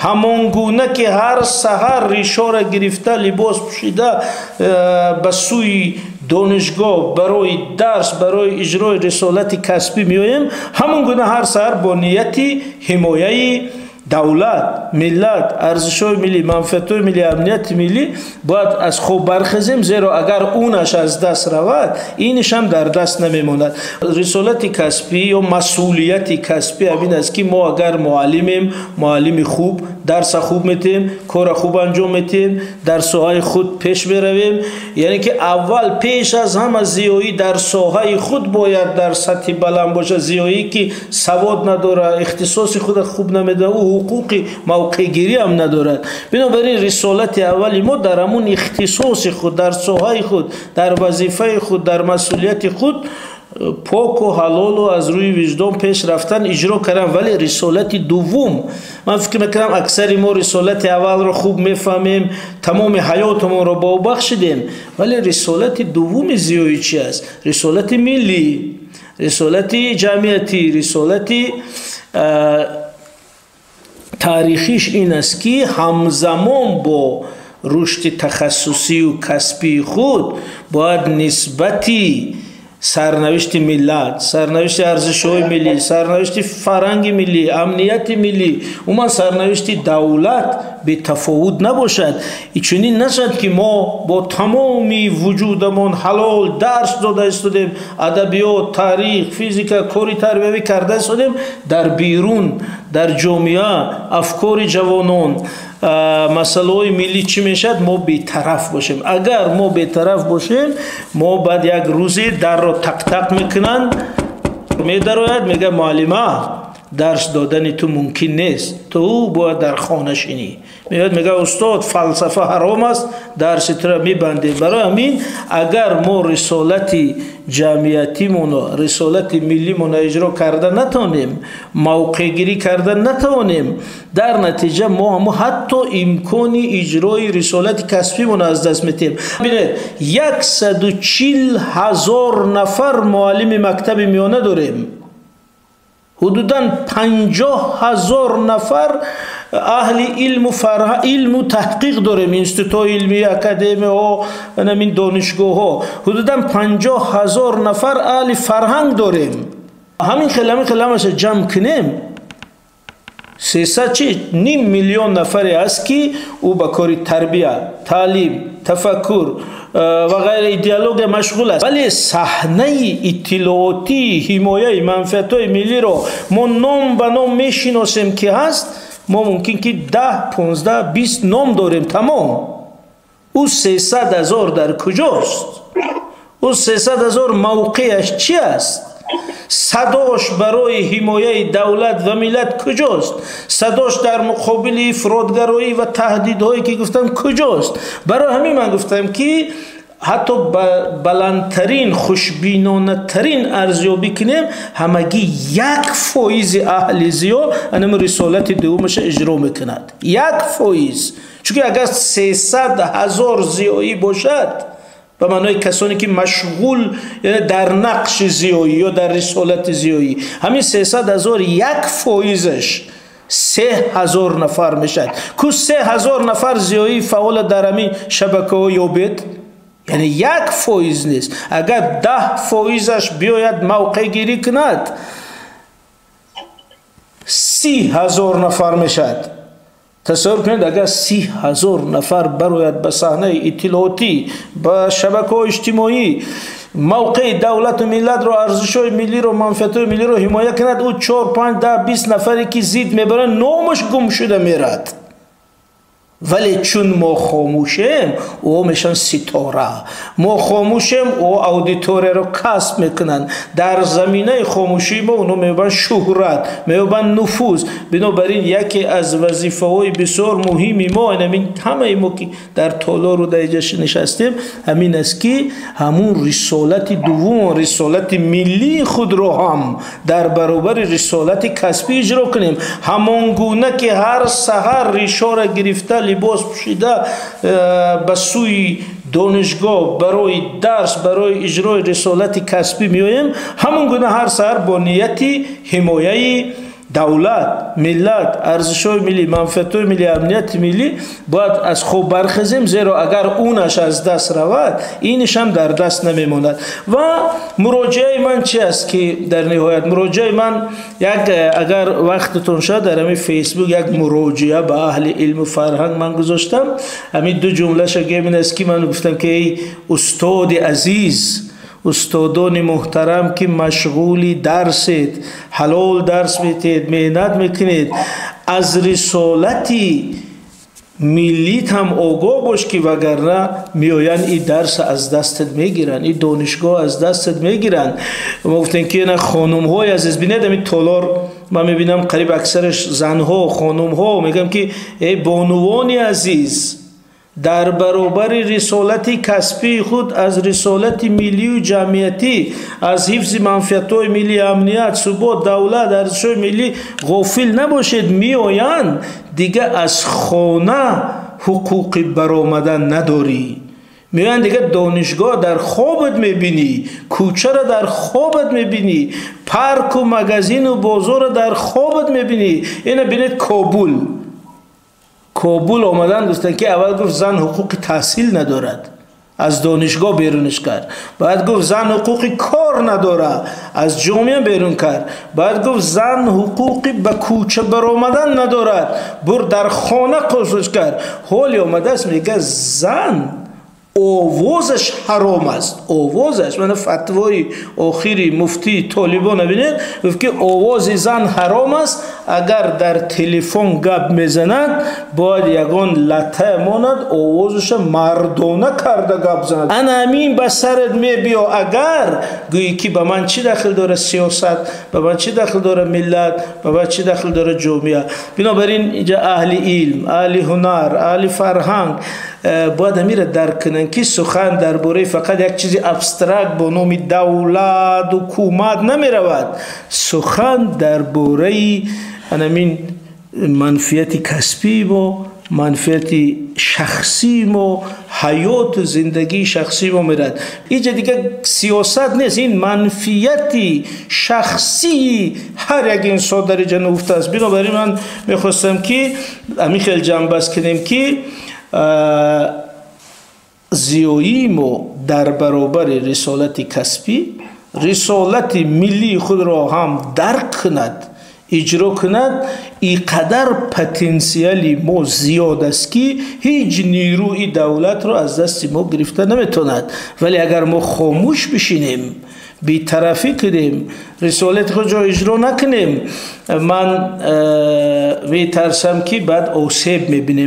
Ҳамон гуна ки ҳар саҳар ришора гирифта, либос пӯшида, ба сӯи донишгоҳ барои дарс, барои иҷрои рисолати касбӣ меоем, ҳамон гуна ҳар саҳар бо нияти ҳимояи давлат, миллат, арзишҳои миллӣ, манфиатҳои миллӣ, амнияти миллӣ бояд аз хоб бархезем, зеро агар унаш аз даст равад, инаш ҳам дар даст намемонад. Рисолати касбӣ ё масъулияти касбӣ ҳамин аст, ки мо агар муаллимем, муаллими хуб, дарса хуб метиҳем, кора хуб анҷом метиҳем, дар соҳаи худ пеш меравем. Яъне ки аввал пеш аз ҳама зиёӣ дар соҳаи худ бояд дар сатҳи баланд бошад. Зиёӣ ки савод надорад, ихтисоси худро хуб намедонад, ӯ ҳуқуқи мавқеъгирӣ ҳам надорад. Бинобар ин рисолати аввали мо дар ҳамун ихтисоси худ, дар соҳаи худ, дар вазифаи худ, дар масъулияти худ поку ҳалолу аз рӯи виҷдон пеш рафтан, иҷро кардан. Вале рисолати дуввум, ман фикр мекунам, аксари мо рисолати аввалро хуб мефаҳмем, тамоми ҳаётамонро ба ӯ бахшидем, вале рисолати дуввуми зиёӣ чи аст? Рисолати миллӣ, рисолати ҷамъиятӣ, рисолати таърихиш ин аст, ки ҳамзамон бо рушди тахассусию касбии худ бояд нисбати сарнавишти миллат, сарнавишти арзишҳои миллӣ, сарнавишти фарҳанги миллӣ, амнияти миллӣ, умуман сарнавишти давлат бетафовут набошад. Чунин нашад, ки мо бо тамоми вуҷудамон ҳалол дарс дода истодем, адабиёт, таърих, физика, кори тарбиявӣ карда истодем, дар берун, дар ҷомеа афкори ҷавонон, масъалаҳои миллӣ чӣ мешавад, мо бетараф бошем. Агар мо бетараф бошем, мо баъд як рӯзе дарро тақтақ мекунанд, медарояд, мегӯяд: «Муаллима, дарс додани ту мумкин нест, ту бояд дар хона шинӣ». Меояд, мегӯяд: «Устод, фалсафа ҳаром аст, дарси туро мебандем». Барои ҳамин агар мо рисолати ҷамъиятимоно, рисолати миллимоно иҷро карда натавонем, мавқеъгирӣ карда натавонем, дар натиҷа мо ҳамо ҳатто имкони иҷрои рисолати касбимоно аз даст метиҳем. Бинед, 140 000 нафар муаллими мактаби миёна дорем, ҳудудан 50 000 нафар аҳли илму илму таҳқиқ дорем, институтҳои илмӣ, академияҳо, намин донишгоҳҳо, ҳудудан 50 000 нафар аҳли фарҳанг дорем. Ҳамин хел ҳамаша ҷамъ кунем, сесад чи ним миллион нафаре аст, ки ӯ ба кори тарбия, таълим, тафаккур ва ғайра, идеология машғул аст, вале саҳнаи иттилоотии ҳимояи манфиатҳои миллиро мо ном ба ном мешиносем, ки ҳаст, мо мумкин ки 10, 15, 20 ном дорем, тамом. Ӯ 300 000 дар куҷост? Ӯ 300 000 мавқеаш чи аст? Садош барои ҳимояи давлат ва миллат куҷост? Садош дар муқобили ифротгароӣ ва таҳдидҳое, ки гуфтам, куҷост? Барои ҳамин ман гуфтам, ки ҳатто ба баландтарин, хушбинонатарин арзёбӣ кунем, ҳамагӣ 1 фоизи аҳли зиё анам рисолати дуввумаша иҷро мекунад. 1 фоиз. Чунки агар 300 000 зиёӣ бошад, ба маънои касоне ки машғул, яъне дар нақши зиёӣ ё дар рисолати зиёӣ, ҳамин 300 000 1 фоизаш 3000 нафар мешавад. Ку 3000 нафар зиёии фаъола дар ҳамин шабакаҳо ёбед? Яъне 1 фоиз нест. Агар 10 фоизаш биёяд, мавқеъгирӣ кунад, 30 000 нафар мешавад. Тасаввур кунед, агар 30 000 нафар барояд ба саҳнаи иттилоотӣ, ба шабакаҳои иҷтимоӣ, мавқеи давлату миллатро, арзишҳои миллиро, манфиатҳои миллиро ҳимоя кунад, ӯ чор, панҷ, 10, 20 нафаре, ки зид мебаранд, номаш гум шуда мерад. Вале чун мо хомӯшем, ӯ мешаванд ситора. Мо хомӯшем, ӯ аудиторияро касб мекунанд. Дар заминаи хомӯшии мо онҳо меёбанд шӯҳрат, меёбанд нуфуз. Бинобар ин яке аз вазифаҳои бисёр муҳими мо, ҳамин ҳамаи мо, ки дар толору дар иҷа нишастем, ҳамин аст, ки ҳамун рисолати дуввум, рисолати миллии худро ҳам дар баробари рисолати касбӣ иҷро кунем. Ҳамон гуна ки ҳар саҳар ришора гирифта, либос пӯшида, ба сӯи донишгоҳ барои дарс, барои иҷрои рисолати касбӣ меоем, ҳамон гуна ҳар саҳар бо нияти ҳимояи Давлат, миллат, арзишҳои миллӣ, манфиатҳои миллӣ, амнияти миллӣ бояд аз хоб бархезем, зеро агар унаш аз даст равад, инаш ҳам дар даст намемонад. Ва муроҷиаи ман чи аст, ки дар ниҳоят муроҷиаи ман як, агар вақтатон шавад, дар ҳамин Фейсбук як муроҷиа ба аҳли илму фарҳанг ман гузоштам. Ҳамин ду ҷумлаша гем ин аст, ки ман гуфтам, ки эй устоди азиз, устодони муҳтарам, ки машғули дарсед, ҳалол дарс метиҳед, меҳнат мекунед, аз рисолати миллит ҳам огоҳ бош, ки вагарна меоянд, и дарса аз дастат мегиранд, и донишгоҳ аз дастат мегиранд. Мо гуфтем, ки на хонумҳои азиз, бинед, ами толор ман мебинам, қариб аксараш занҳо, хонумҳо. Мегӯям, ки эй бонувони азиз, дар баробари рисолати касбии худ аз рисолати миллию ҷамъиятӣ, аз ҳифзи манфиатҳои миллӣ, амният, субот, давлат, арзишҳои миллӣ ғофил набошед. Меоянд, дига аз хона ҳуқуқи баромадан надорӣ. Меоянд, дига донишгоҳ дар хобат мебинӣ, кӯчаро дар хобат мебинӣ, парку магазину бозорро дар хобат мебинӣ. Ина бинед, Кобул. Кобул омадан, гуфтанд, ки аввал гуфт, зан ҳуқуқи таҳсил надорад, аз донишгоҳ берунаш кард. Баъд гуфт, зан ҳуқуқи кор надорад, аз ҷомеа берун кард. Баъд гуфт, зан ҳуқуқи ба кӯча баромадан надорад, бур дар хона қосуш кард. Ҳоли омадааст, мега, зан овозаш ҳаром аст, овозаш. Мана фатвои охири муфтии Толибон бинед, гуфт, ки овози зан ҳаром аст. Агар дар телефон гап мезанад, бояд ягон лата монад, овозаша мардона карда гап занад. Ана ҳамин ба сарат мебиё, агар гӯӣ, ки ба ман чӣ дахл дорад сиёсат, ба ман чӣ дахл дорад миллат, ба ман чӣ дахл дорад ҷомеа. Бинобар ин инҷа аҳли илм, аҳли ҳунар, аҳли фарҳанг бояд ҳамира дарк кунанд, ки сухан дар бораи фақат як чизи абстракт бо номи давлат, ҳукумат намеравад. Сухан дар бораи анамин манфиати касбии мо, манфиати шахсии мо, ҳаёту зиндагии шахсии мо мерад. Инҷа дига сиёсат нест, ин манфиати шахсии ҳар як инсон дар инҷа нуҳуфта аст. Бинобар ин ман мехостам, ки ҳамин хел ҷамъбаст кунем, ки зиёии мо дар баробари рисолати касбӣ рисолати миллии худро ҳам дарк кунад, иҷро кунад. И қадар потенсиали мо зиёд аст, ки ҳеҷ нерӯи давлатро аз дасти мо гирифта наметавонад. Вале агар мо хомӯш бишинем, бетарафӣ кунем, рисолати худро иҷро накунем, ман метарсам, ки баъд осеб мебинем.